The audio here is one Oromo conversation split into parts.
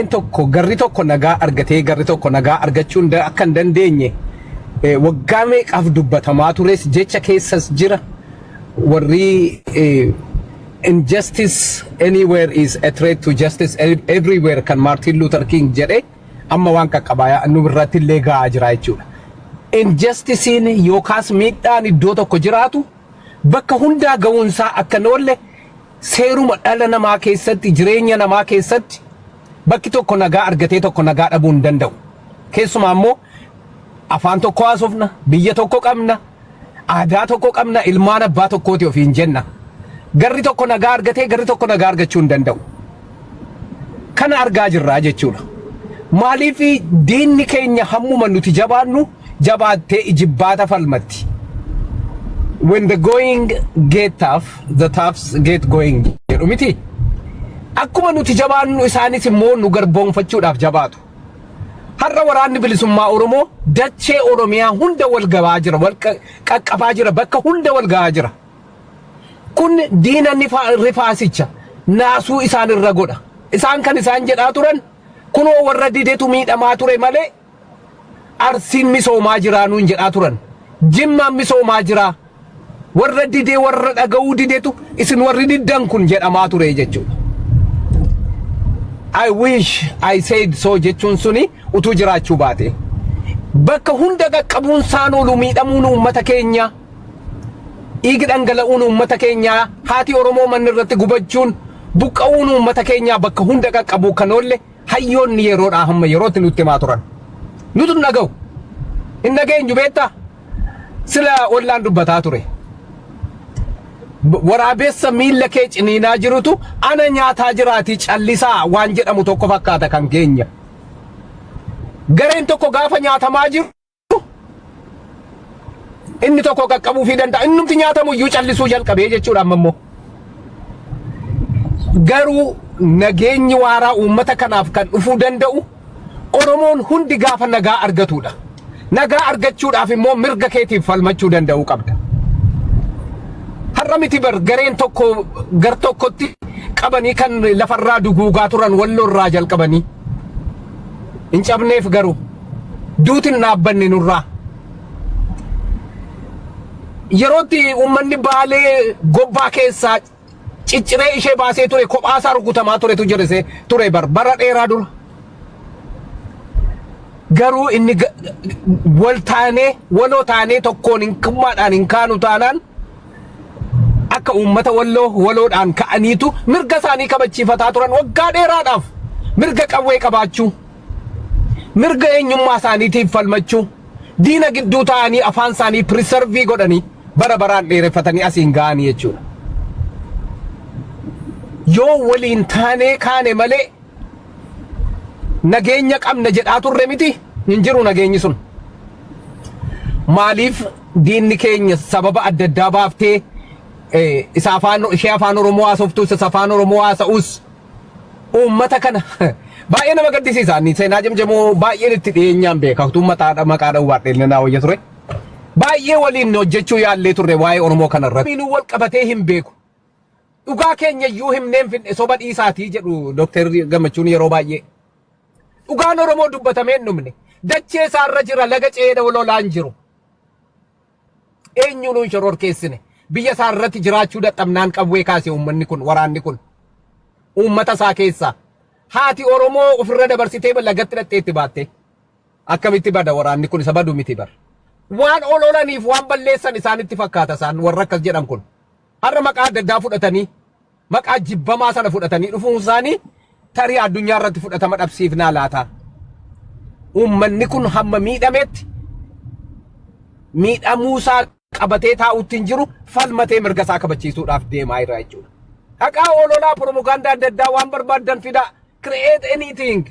Gareen tokko, garri tokko nagaa argatee garri tokko nagaa argachuu akka hin dandeenye waggaa meeqaaf dubbatamaa tures, jecha keessas jira. Warri "Injustice anywhere is a threat to justice everywhere" kan Martin Luther King jedhe amma waan qaqqabaa nu irratti illee ga'aa jira jechuudha. Injusticiin yookaas miidhaan iddoo tokko jiraatu bakka hundaa ga'uunsaa akka hin oolle, seeruma dhala namaa keessatti, jireenya namaa keessatti bakki tokko nagaa argatee tokko nagaa dhabuu hin danda'u. Keessumaa immoo afaan tokko haasofna, biyya tokko qabna, aadaa tokko qabna, ilmaan abbaa tokkooti ofiin jenna. Garri tokko nagaa argatee garri tokko nagaa argachuu hin danda'u. Kana argaa jirraa jechuudha. Maaliif? Diinni keenya hammuma nuti jabaannu jabaattee ijibbaata falmatti. "When the going get tough, the toughs get going" jedhu miti. Akkuma nuti jabaannu isaanis immoo nu garboonfachuudhaaf jabaatu. Har'a Waraanni Bilisummaa Oromoo dachee Oromiyaa hunda wal gabaa jira, wal qaqqabaa jira, bakka hunda wal gahaa jira. Kun diina rifaasicha naasuu isaan irra godha. Isaan kan isaan jedhaa turan kunoo warra didetu miidhamaa ture malee Arsiin misoomaa jiraa nuun jedhaa turan. Jimmaan misoomaa jiraa. Warra didee, warra dhaga'uu didetu isin warri diddan kun jedhamaa ture jechuudha. "I wish I said so" jechuun suni utuu jiraachuu baate. Bakka hunda qaqqabuun saan oolu miidhamuun uummata keenya, dhiigi dhangala'uun uummata keenyaa, haati Oromoo manni irratti gubachuun, buqqa'uun uummata keenyaa bakka hunda qaqqabuu kan oolle hayyoonni yeroodhaa hamma yerootti nutti himaa turan. Nutu hin dhaga'u. Hin dhageenyu, beektaa? Sila ollaan dubbataa ture. Waraabessa miilla kee ciniinaa jirutu ana nyaataa jiraatii callisaa waan jedhamu tokko fakkaata kan keenya. Gareen tokko gaafa nyaatamaa jiru inni tokko qaqqabuufii danda'a. Innumti nyaatamu iyyuu callisuu jalqabee jechuudha amma immoo. Garuu nageenyi waaraa uummata kanaaf kan dhufuu danda'u Oromoon hundi gaafa nagaa argatudha. Nagaa argachuudhaaf immoo mirga keetiif falmachuu danda'uu qabda. Har'a miti bar, gareen tokko gar tokkotti qabanii kan lafarraa duguugaa turan Walloorraa jalqabanii. Hin cabneef garuu duuti hin dhaabbanne nurraa. Yerootti uummanni Baalee gobbaa keessaa cicciree ishee baasee ture, kophaasaa rukutamaa turetu jirise ture bar bara dheeraa dura. Garuu inni wal taanee, waloo taanee, tokkoon hin kummaadhaan hin kaanu taanaan, akka uummata Walloo waloodhaan ka'aniitu mirga isaanii kabachiifataa turan waggaa dheeraadhaaf, mirga qawwee qabaachuu, mirga eenyummaa isaaniitiif falmachuu, diina gidduu ta'anii afaan isaanii preserve godhanii bara baraan dheereffatanii asiin ga'anii jechuudha. Yoo waliin taanee kaane malee nageenya qabna jedhaa turre miti, hin jiru nageenyi sun. Maaliif? Diinni keenya sababa adda addaa baaftee isa afaan ishee afaan Oromoo haasoftus, isa afaan Oromoo haasa'us uummata kana baay'ee nama gaddisiisa. Ani seenaa Jimjimoo baay'een itti dhiyeenyaan beeka. Utuu maqaa dha'uu baadhee naa wayya ture. Baay'ee waliin hojjechuu yaallee turre waa'ee Oromoo kanarratti. Minuu wal qabatee hin beeku. Dhugaa keenya iyyuu himneen finne, soba dhiisaatii jedhu Dooktar Gammachuun yeroo baay'ee. Dhugaan Oromoo dubbatamee hin dhumne. Dachee isaarra jira, laga ce'ee lolaan jiru. Eenyuun hin shororkeessine. Biyya isaa irratti jiraachuu dadhabnaan qawwee kaase uummanni kun, waraanni kun. Uummata isaa keessaa. Haati Oromoo ofirra dabarsitee lagatti dhaqxeetti baatte. Akkamitti bada waraanni kun? Isa badu miti bar. Waan ololaniif waan balleessan isaanitti fakkaata isaan warra akkas jedhan kun. Har'a maqaa adda addaa fudhatanii, maqaa jibbamaa sana fudhatanii dhufuun isaanii tarii addunyaa irratti fudhatama dhabsiifnaa laata? Uummanni kun hamma miidhametti miidhamuusaa qabatee taa'utti hin jiru, falmatee mirga isaa kabachiisuudhaaf deemaa jira jechuudha. Haqaa ololaa propagaandaa adda addaa waan barbaaddan fidaa, create anything,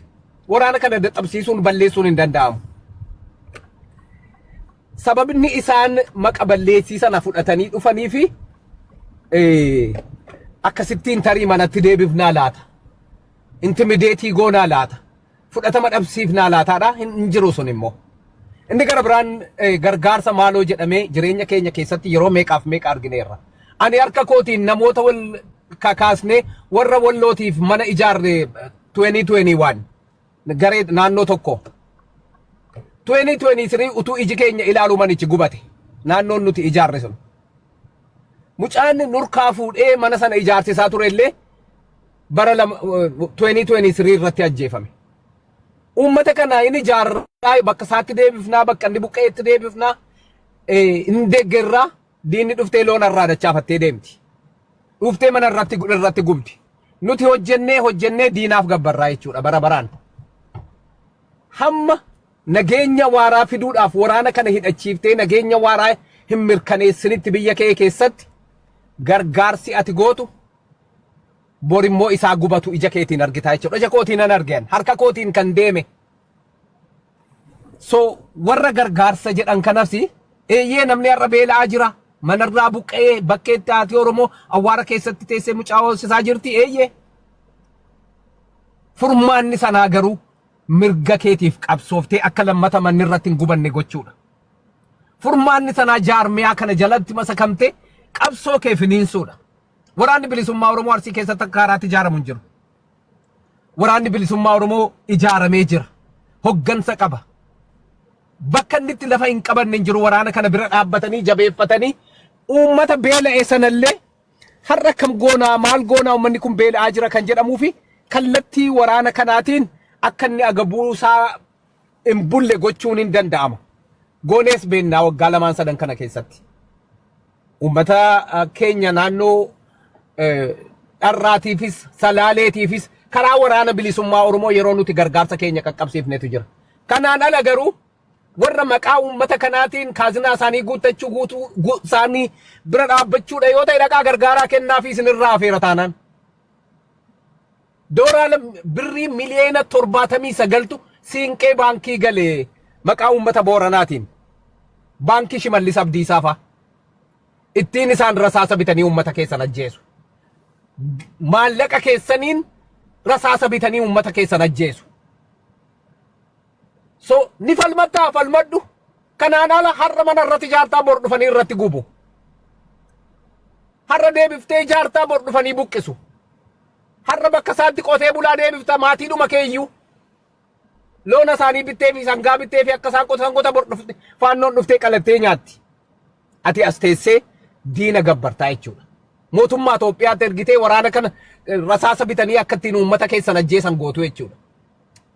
waraana kana dadhabsiisuun balleessuun hin danda'amu. Sababni isaan maqa balleessii sana fudhatanii dhufanii fi akkasittiin tarii manatti deebifnaa laata? Intimidate goonaa laata? Fudhatama dhabsiifnaa laataadha? Hin jiru sun immoo. Inni gara biraan gargaarsa maaloo jedhamee jireenya keenya keessatti yeroo meeqaaf meeqa argineerra. Ani harka kootiin namoota wal kakaasnee warra Wallootiif mana ijaarre 2021. Garee naannoo tokko. 2023 utuu iji keenya ilaalu manichi gubate. Naannoon nuti ijaarre sun. Mucaan nurkaa fuudhee mana sana ijaarsisaa ture illee bara 2023 irratti ajjeefame. Uummata kana inni ijaarraa, bakka isaatti deebifnaa, bakka inni buqqeetti deebifnaa, hin deeggerraa, diinni dhuftee loon irraa dachaafattee deemti. Dhuftee mana irratti gubdi. Nuti hojjennee hojjennee diinaaf gabbarraa jechuudha bara baraan. Hamma nageenya waaraa fiduudhaaf waraana kana hidhachiiftee nageenya waaraa hin mirkaneessinitti, biyya kee keessatti gargaarsi ati gootu borimmoo isaa gubatu ija keetiin argitaa jechuudha. Ija kootiin nan argeen, harka kootiin kan deeme. So warra gargaarsa jedhan kanas, eeyyee, namni har'a beela'aa jira. Manarraa buqqa'ee bakkeetti haati Oromoo awwaara keessatti teessee mucaa hoosisaa jirti, eeyyee. Furmaanni sanaa garuu mirga keetiif qabsooftee akka lammata manni irratti hin gubanne gochuudha. Furmaanni sanaa jaarmiyaa kana jalatti masakamtee qabsoo kee finiinsuudha. Waraanni Bilisummaa Oromoo Arsii keessatti akka haaraatti ijaaramu hin jiru. Waraanni Bilisummaa Oromoo ijaaramee jira. Hoggansa qaba. Bakka inni itti lafa hin qabanne hin jiru. Waraana kana bira dhaabbatanii jabeeffatanii uummata beela'e sanallee har'a akkam goonaa, maal goonaa, uummanni kun beela'aa jira kan jedhamuu fi kallattii waraana kanaatiin akka inni agabuusaa hin bulle gochuun hin danda'ama. Goonees beennaa waggaa lamaan sadan kana keessatti. Uummata keenya naannoo Dharraatiifis Salaaleetiifis karaa Waraana Bilisummaa Oromoo yeroo nuti gargaarsa keenya qaqqabsiifnetu jira. Kanaan ala garuu warra maqaa uummata kanaatiin kaazinaa isaanii guuttachuu guutuu isaanii bira dhaabbachuudha yoo ta'e, dhaqaa gargaaraa kennaa fi isinirraa hafeera taanaan. Doolaara birrii 79,000,000tu Siinqee Baankii galee maqaa uummata Booranaatiin. Baankii Shimallis Abdiisaa fa'a. Ittiin isaan rasaasa bitanii uummata keessan ajjeesu. Maallaqa keessaniin rasaasa bitanii uummata keessan ajjeesu. So ni falmattaa, falmadhu. Kanaan ala har'a mana irratti ijaartaa, bor dhufanii irratti gubu. Har'a deebiftee ijaartaa, bor dhufanii buqqisu. Har'a bakka isaatti qotee bulaa deebifta, maatiidhuma keeyyuu. Loona isaanii bittee fi sangaa bittee fi akka isaan qotan qota, bor dhufte faannoon dhuftee qalattee nyaatti. Ati as teessee diina gabbartaa jechuudha. Mootummaa Itoophiyaatti ergitee waraana kana rasaasa bitanii akka ittiin uummata keessan ajjeesan gootu jechuudha.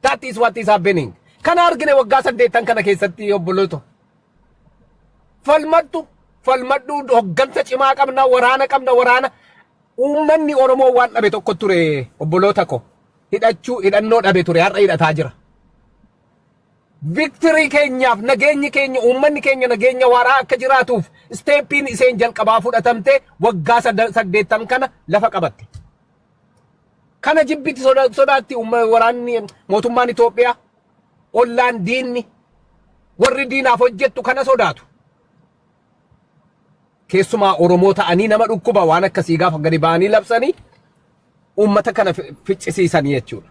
That is what is happening. Kana argine waggaa 80 kana keessatti, obboloota. Falmadhu, falmadhu. Hoggansa cimaa qabna, waraana qabna, waraana. Uummanni Oromoo waan dhabe tokko ture, obboloota ko. Hidhachuu, hidhannoo dhabe ture, har'a hidhataa jira. Victory keenyaaf, nageenyi keenya, uummanni keenya nageenya waaraa akka jiraatuuf stepiin iseen jalqabaa fudhatamte waggaa 80 kana lafa qabatte. Kana jibbiti, sodaatti waraanni mootummaan Itoophiyaa, ollaan, diinni, warri diinaaf hojjettu kana sodaatu. Keessumaa Oromoo ta'anii nama dhukkuba waan akkasii gaafa gadi ba'anii labsanii uummata kana ficcisiisanii jechuudha.